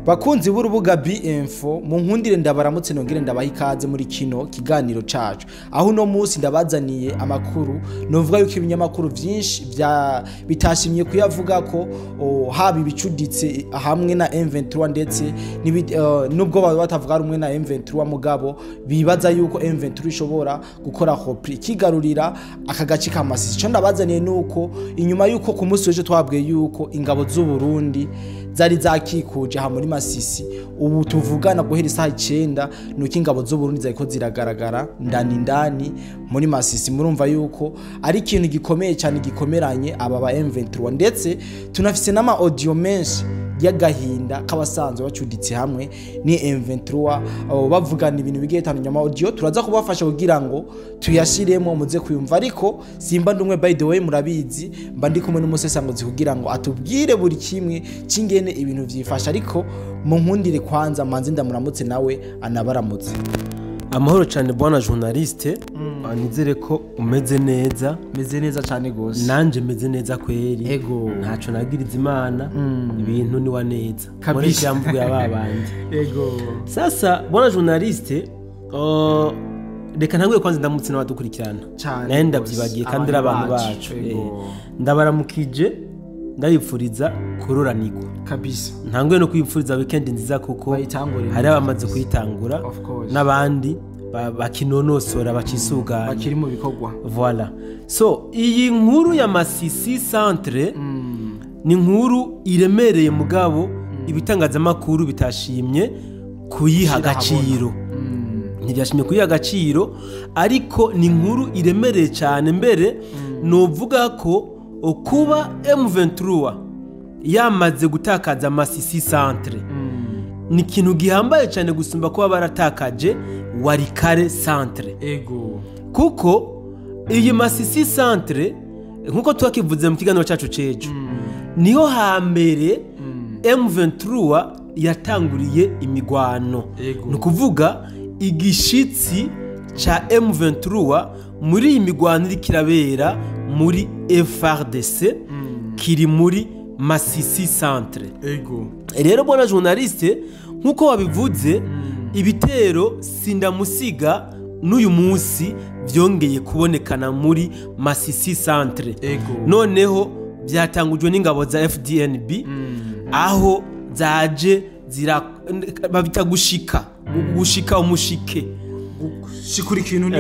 Bakunzi b'urubuga B-Info, mu nkundire ndabaramutse, nongere ndabaha ikaze muri kino kiganiro cacu, aho uno munsi ndabazaniye amakuru novuga yuko ibinyamakuru vyinshi vya bitashimye kuyavuga ko haba ibicuditse hamwe na M23 ndetse nubwo baba batavuga rumwe na M23, mugabo bibaza yuko M23 ishobora gukora repli ikigarurira aka gace ka Masisi. Ico ndabazaniye nuko inyuma yuko ku munsi w'ejo twabwiye yuko ingabo z'u Burundi zari zakikuje aha muri Masisi, ubu tuvugana guhera isaha 9 nuko ingabo z'u Burundi zariko ziragaragara ndani ndani muri Masisi. Murumva yuko ari ikintu gikomeye cyane gikomeranye aba ba M23, ndetse tunafise n'ama audio menshi y'agahinda k'abasanzwe bacuditse hamwe ni M23, abo bavugana ibintu bigiye bitandukanye. Ama audio turaza kubafasha kugira ngo tuyashiremo muze kuyumva, ariko simba ndumwe, by the way murabizi mba ndi kumwe n'umusesanguzi kugira ngo atubwire buri kimwe c'ingene ibintu vyifasha. Ariko mu nkundire kwanza manze ndamuramutse nawe anabaramutse. Amahoro cyane bwana journaliste, nizere ko umeze neza. Meze neza cyane gose. Nanje meze neza kweri. Ntaco nagiriza Imana, ibintu ni wa neza. Kabisa. Muri mvugo ya babandi. Sasa bwana journaliste, reka ntangure kwanza ndamutse n'abadukurikirana. Cane Naye gose. ndavyibagiye kandi ari abantu bacu. Ndabaramukije, ndabipfuriza kuroranirwa. Ntanguye no kwipfuriza weekend nziza kuko Bayitangure hari abamaze kuyitangura Of course. n'abandi bakinonosora bacisuganya bakiri mu bikorwa. Voilà. So iyi nkuru ya Masisi Centre ni nkuru iremereye, mugabo ibitangazamakuru bitashimye kuyiha agaciro. Ntibyashimye kuyiha agaciro, ariko ni inkuru iremereye cyane. Mbere novuga ko kuba M23 yamaze gutakaza Masisi Centre ni ikintu gihambaye cyane gusumba kuba baratakaje Walikale Centre, kuko iyi Masisi Centre, nkuko twakivuze mu kiganiro cyacu cejo, niho hambere M23 yatanguriye imigwano. Ni ukuvuga igishitsi ca M23 muri iyi migwano iriko irabera muri FARDC kiri muri Masisi Centre. Rero bwana journaliste, nkuko wabivuze, ibitero sindamusiga n'uyu munsi vyongeye kubonekana muri Masisi Centre. Noneho byatangujwe n'ingabo za FDNB, aho zaje zira babita gushika umushike. Shikura ikintu ni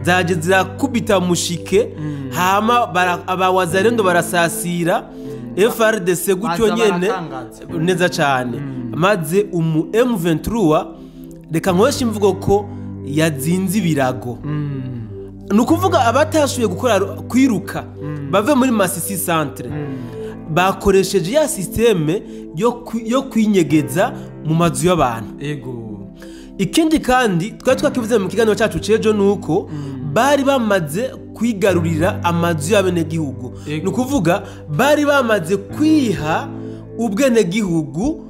Zaje zirakubita mushike, hama abawazalendo barasasira FARDC gutyo Baza nyene. baratangaza. Neza cyane. Maze umu M23, reka nkoreshe imvugo ko yazinze ibirago, ni ukuvuga abatashoboye gukora kwiruka bave muri Masisi Centre bakoresheje ya système yo kwinyegeza mu mazu y'abantu. Ikindi kandi twari twakivuze mu kiganiro cyacu cejo nuko bari bamaze kwigarurira amazu y'abenegihugu. Ni ukuvuga bari bamaze kwiha ubwenegihugu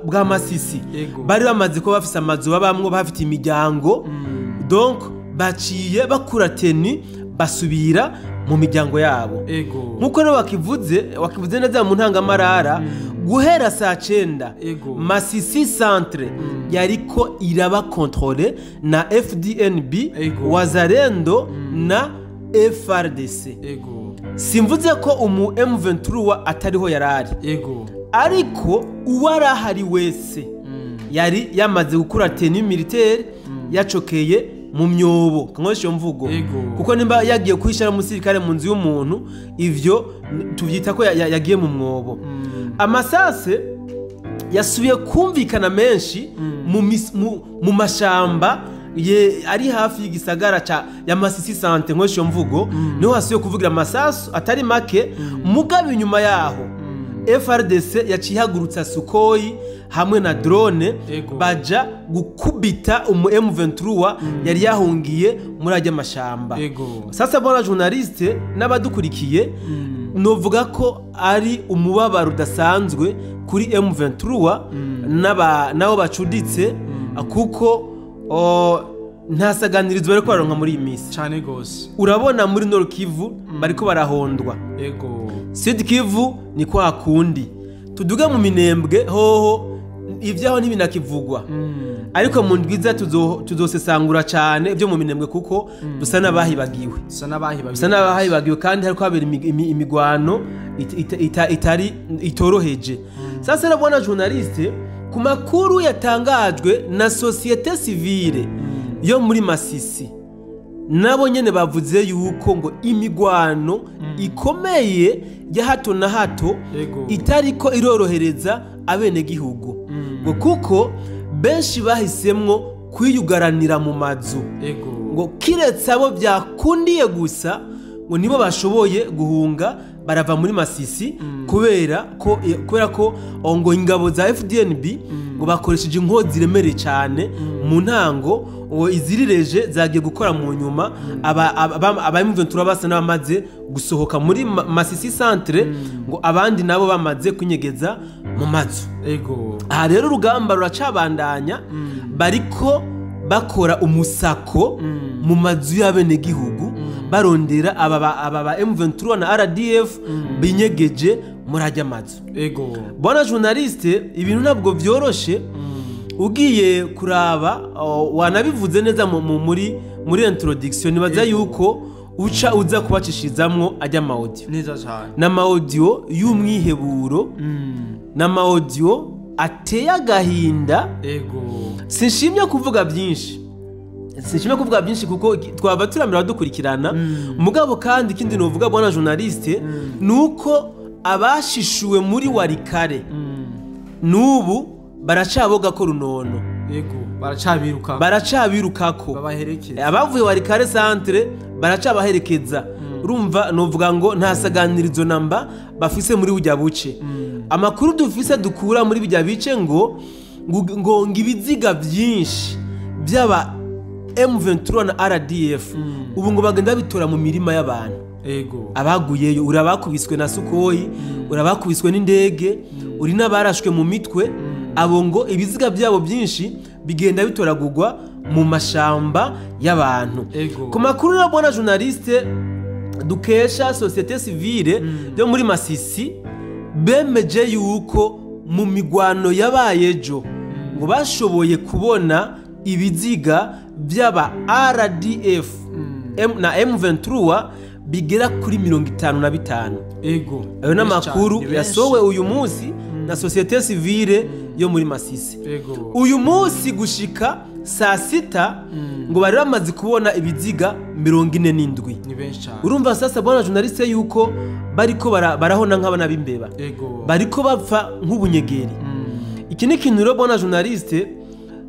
bwa Masisi. Bari bamaze kuba bafise amazu babamwo, bafite imiryango, donc baciye bakura tenue basubira mu miryango yabo. Nkuko rero wakivuze neza mu ntangamarara, guhera saa 9 Masisi Centre yariko iraba contrôlée na FDNB, Wazalendo na FARDC. Simvuze ko umu M23 atariho yarari, ariko uwarahari wese yari yamaze gukura tenue militaire, yacokeye mu myobo, nkoresha iyo mvugo, kuko nimba yagiye kwishara umusirikare mu nzu y'umuntu, ivyo tuvyita ko yagiye mu mwobo. Amasase yasubiye kumvikana menshi mu mashamba ye ari hafi y'igisagara ca ya Masisi Centre, nkoresha iyo mvugo, niho hasubiye kuvugira amasasu atari make. Mugabo inyuma yaho FARDC yaciye ihagurutsa Sukhoi hamwe na drone, baja gukubita umu M23 yari yahungiye muri ajya mashamba. Sasa bwana journaliste n'abadukurikiye, novuga ko ari umubabaro udasanzwe kuri M23 n'abo bacuditse, kuko nta saganirizwa bariko baronka muri iyi minsi. Cane gose. Urabona muri Nord Kivu bariko barahondwa. Sud Kivu ni kwa kundi. Tuduge mu Minembwe hoho, ibyaho ntibinakivugwa, ariko mu ndwiza tuzosesangura cyane ibyo mu Minembwe, kuko dusa n'abahibagiwe. Dusa n'abahibagiwe. Bisa n'abahibagiwe, kandi hariko habera imigwano itari itoroheje. Sasa rero, bwana journaliste, ku makuru yatangajwe na société civile yo muri Masisi, nabo nyene bavuze yuko ngo imigwano ikomeye ya hato na hato itariko irorohereza abenegihugu, ngo kuko benshi bahisemwo kwiyugaranira mu mazu, ngo kiretse abo byakundiye gusa, ngo nibo bashoboye guhunga barava muri Masisi, kubera ko ngo ingabo za FDNB ngo bakoresheje inkozi ziremereye cyane mu ntango, ngo izirireje zagiye gukora mu nyuma, aba M23 basa n'abamaze gusohoka muri Masisi centre, ngo abandi nabo bamaze kunyegeza mu mazu. Aha rero urugamba ruracabandanya, bariko bakora umusako mu mazu y'abenegihugu, barondera aba ba M23 na RDF binyegeje muri ajya mazu. Bwana journaliste, ibintu ntabwo vyoroshe. Ugiye kuraba, wanabivuze neza muri introduction, nibaza yuko uca uza kubacishizamwo ajya ama audio. Neza cyane. N'ama audio y'umwiheburo, n'ama audio ateye agahinda. Sinshimye kuvuga byinshi, sinshimye kuvuga byinshi, kuko twaba turamira dukurikirana. Mugabo kandi ikindi novuga, bwana journaliste, nuko abashishuwe muri Warikare n'ubu baracaboga ko runono. Ego, baracabiruka. Baracabirukako. Babaherekeza. Abavuye Warikare centre baracabaherekeza. Urumva, novuga ngo nta saganirizo namba bafise muri burya buce. Amakuru dufise dukura muri burya bice, ngo ibiziga byinshi by'aba M23 na RDF ubu ngo bagenda bitora mu mirima y'abantu abaguyeyo. Urabakubiswe na Sukhoi, urabakubiswe n'indege, uri n'abarashwe mu mitwe. Abo ngo ibiziga byabo byinshi bigenda bitoragurwa mu mashamba y'abantu. Ku makuru rero, bwana journaliste, dukesha société civile yo muri Masisi, bemeje yuko mu migwano yabaye ejo ngo bashoboye kubona ibiziga by'aba RDF na M23 bigera kuri 55. Ayo ni amakuru Ni benshi. yasowe uyu munsi na société civile yo muri Masisi. Uyu munsi gushika saa 6 ngo bari bamaze kubona ibiziga 47. Ni benshi cyane. Urumva sasa, bwana journaliste, yuko bariko barahona nk'abana b'imbeba, bariko bapfa nk'ubunyegeri. Iki ni ikintu rero, bwana journaliste,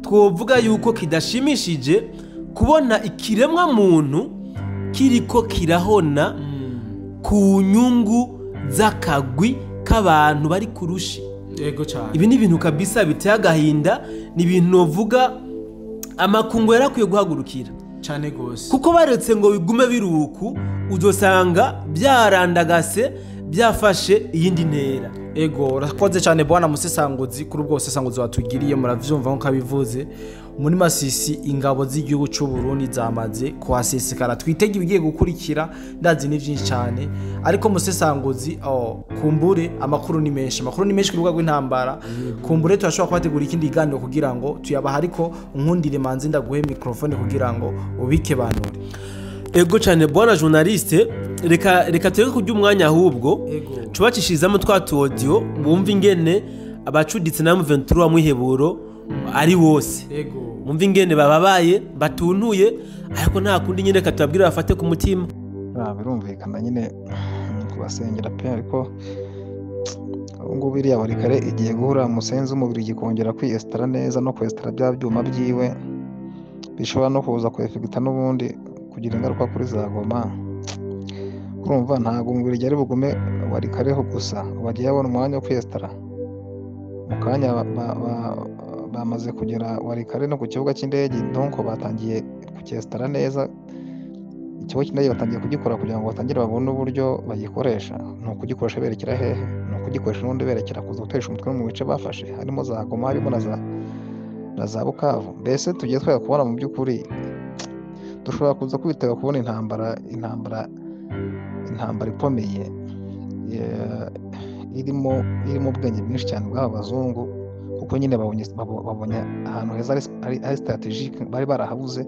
twovuga yuko kidashimishije kubona ikiremwa muntu kiriko kirahona ku nyungu z'akagwi k'abantu bari kurushi. Ego cyane. Ibi ni ibintu kabisa biteye agahinda, ni ibintu novuga amakungu yarakwiye guhagurukira. Cyane gose. Kuko baretse ngo bigume biruku, uzosanga byarandagase, byafashe iyindi ntera. Ego, urakoze cyane, bwana musesanguzi, kuri ubwo busesanguzi watugiriye. Muravyumva nkuko abivuze, muri Masisi ingabo z'igihugu cy'u Burundi zamaze kuhasesekara. Twitege ibigiye gukurikira, ndazi ni byinshi cyane. Ariko musesanguzi, kumbure amakuru ni menshi, amakuru ni menshi ku rubuga rw'intambara. Kumbure turashobora kubategura ikindi kiganiro kugira ngo tuyabaha, ariko nkundire manzi ndaguhe microphone kugira ngo ubike banure. Ego cyane, bwana journaliste, reka tureke kurya umwanya, ahubwo cubacishizamo twa tu audio bumva ingene abacuditse na M23 mwiheburo ari wose, mumva ingene bababaye, batuntuye, ariko nta kundi nyine, reka tubabwire bafate ku mutima. Birumvikana nyine kubasengera pe, ariko ubu ngubu iriya Warikare igiye guhura musenzi umubiri gikongera kwiyesitara neza no kwesitara bya byuma byiwe, bishobora no kuza kwefegita n'ubundi kugira ingaruka kuri za Goma. Urumva ntabwo umubiri ari bugume Warikareho gusa, bagiye babona umwanya wo kwiyesitara mu kanya bamaze kugera Warikare no ku kibuga cy'indege, donc batangiye kucyesitara neza. Ikigo cy'indege batangiye kugikora kugira ngo batangire babone uburyo bagikoresha. Ni ukugikoresha berekera hehe? Ni ukugikoresha n'ubundi berekera kuza gutesha umutwe mu bice bafashe, harimo za Goma, harimo na za Bukavu. Mbese tugiye twajya kubona mu by'ukuri dushobora kuza kwitega kubona intambara ikomeye. irimo ubwenge bwinshi cyane bw'aba bazungu, kuko nyine babonye ahantu heza ari strategic bari barahabuze,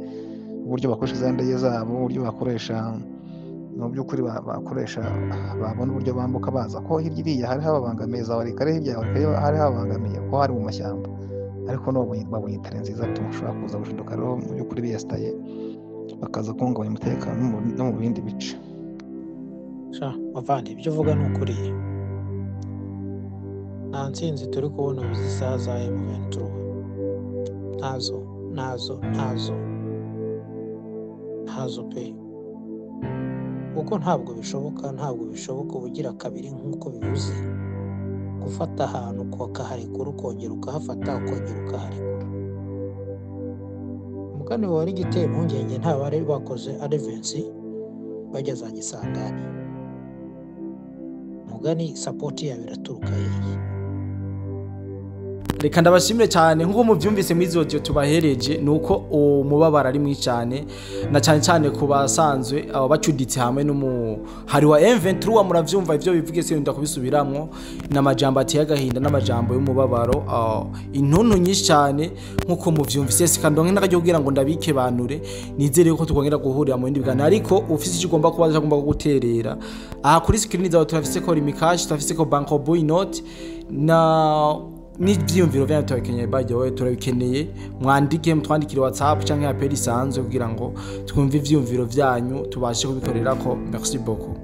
uburyo bakoresha za ndege zabo, uburyo bakoresha mu by'ukuri bakoresha babona uburyo bambuka baza, ko hirya iriya hari hababangamiye za Walikale, hirya ya Walikale hari hababangamiye ko hari mu mashyamba, ariko no babonye terrain nziza tu, ushobora kuza gushinduka rero mu by'ukuri biyesitaye bakaza guhungabanya umutekano no mu bindi bice. Sha muvandi, ibyo uvuga ni ukuri. Nta ntsinzi turi kubona ubu z'isaha za M23, ntazo, ntazo, ntazo, ntazo pe, kuko ntabwo bishoboka, ntabwo bishoboka ubugira kabiri nk'uko bivuze, gufata ahantu ukaharekura, ukongera ukahafata, ukongera ukaharekura. Umugani wawe igiteye impungenge, nta bari bakoze advance bajya za Gisangani. Mugani support yabo iraturuka hehe? Reka ndabashimire cyane. Nk'uko mubyumvise muri izo audio tubahereje, ni uko umubabaro ari mwinshi cyane, na cyane cyane ku basanzwe abo bacuditse hamwe n'umuhari wa M23. Muravyumva ivyo bivuge, sinda kubisubiramwo, n'amajambo ateye agahinda n'amajambo y'umubabaro, intuntu nyinshi cyane nk'uko muvyumvise. Sikandonke n'akaryo kugira ngo ndabikebanure, nizere ko tukongera guhurira mu bindi biganiro. Ariko ufise icyo ugomba kubaza, ugomba guterera aha kuri screen zawe, turafise ko Lumicash, turafise ko Bancobu Inoti na n'ibyiyumviro byanyu turabikeneye. By the way, turabikeneye, mwandike, mutwandikire WhatsApp canke appel isanzwe kugira ngo twumve ivyiyumviro vyanyu, tubashe kubikorerako. Merci beaucoup.